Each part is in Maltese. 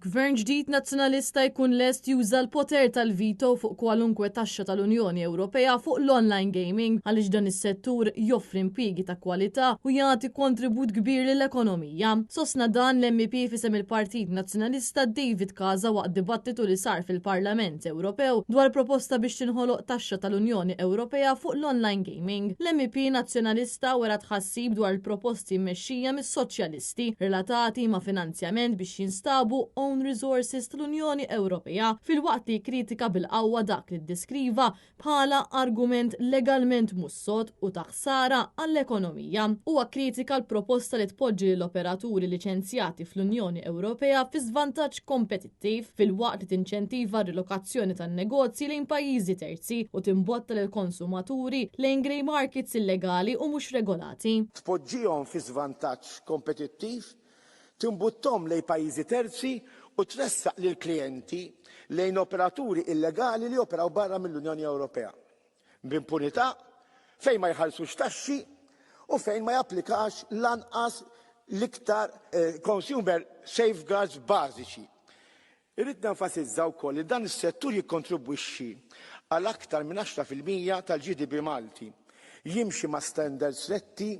Gvern ġdid Nazzjonalista jkun lest juża l-poter tal-veto fuq kwalunkwe taxxa tal-Unjoni Ewropea fuq l-online gaming għaliex dan is-settur joffri impjiegi ta' kwalità u jagħti kontribut kbir lill-ekonomija. Sostna dan l-MEP f'isem il-Partit Nazzjonalista David Casa waqt dibattitu li sar fil-Parlament Ewropew dwar proposta biex tinħoloq taxxa tal-Unjoni Ewropea fuq l-online gaming. L-MEP Nazzjonalista wera tħassib dwar il-proposti mmexxija mis-Soċjalisti. proposti relatati ma' finanzjament biex jinstabu own resources tal-Unjoni Ewropea, filwaqt li kkritika bil-qawwa dak li ddeskriva bħala argument legalment mhux sod u ta' ħsara għall-ekonomija. Huwa kkritika l-proposta li tpoġġi lill-operaturi liċenzjati fl-Unjoni Ewropea fi żvantaġġ kompetittiv, filwaqt li tinċentiva r-rilokazzjoni tan-negozji lejn pajjiżi terzi u timbotta lill-konsumaturi lejn grey markets illegali u mhux regolati. Tpoġġihom fi żvantaġġ kompetittiv, timbutthom lejn pajjiżi terzi u tressaq lill-klijenti lejn operaturi illegali li joperaw barra mill-Unjoni Ewropea, b'impunità, fejn ma jħallsux taxxi u fejn ma japplikax lanqas l-iktar consumer safeguards bażiċi. Irrid nenfasizza wkoll li dan is-settur jikkontribwixxi għal aktar minn 10% tal-GDP Malti, jimxi ma' standards stretti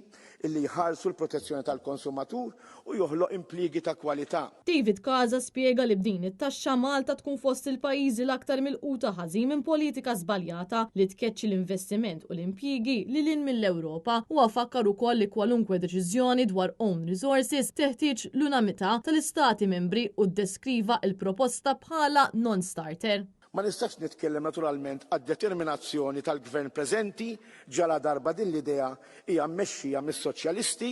li jħarsu l-protezzjoni tal-konsumatur u joħloq impliegi ta' kwalità. David Casa spjega li b'din it-taxxa Malta tkun fost il-pajjiżi l-aktar milquta ħażin minn politika żbaljata li tkeċċi l-investiment u l-impjiegi lil hinn mill-Ewropa. Huwa fakkar ukoll li kwalunkwe deċiżjoni dwar own resources teħtieġ l-unamità tal-Istati Membri u ddeskriva l-proposta bħala non-starter. Ma nistax nitkellem naturalment għad-determinazzjoni tal-Gvern preżenti ġaladarba din l-idea hija mmexxija mis-Soċjalisti,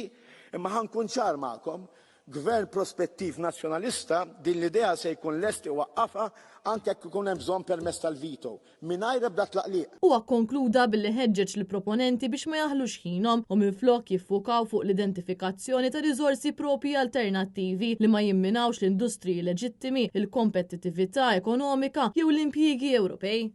imma ħa nkun ċar magħkom, Gvern prospettiv Nazzjonalista din l-idea se jkun lest iwaqqafha anke jekk ikun hemm bżonn permezz tal-veto, mingħajr ebda tlaqliq. Huwa kkonkluda billi ħeġġeġ lill-proponenti biex ma jaħlux ħinhom u minflok jiffukaw fuq l-identifikazzjoni ta' riżorsi proprji alternattivi li ma jimminawx l-industriji leġittimi, il-kompettitività ekonomika jew l-impjiegi Ewropej.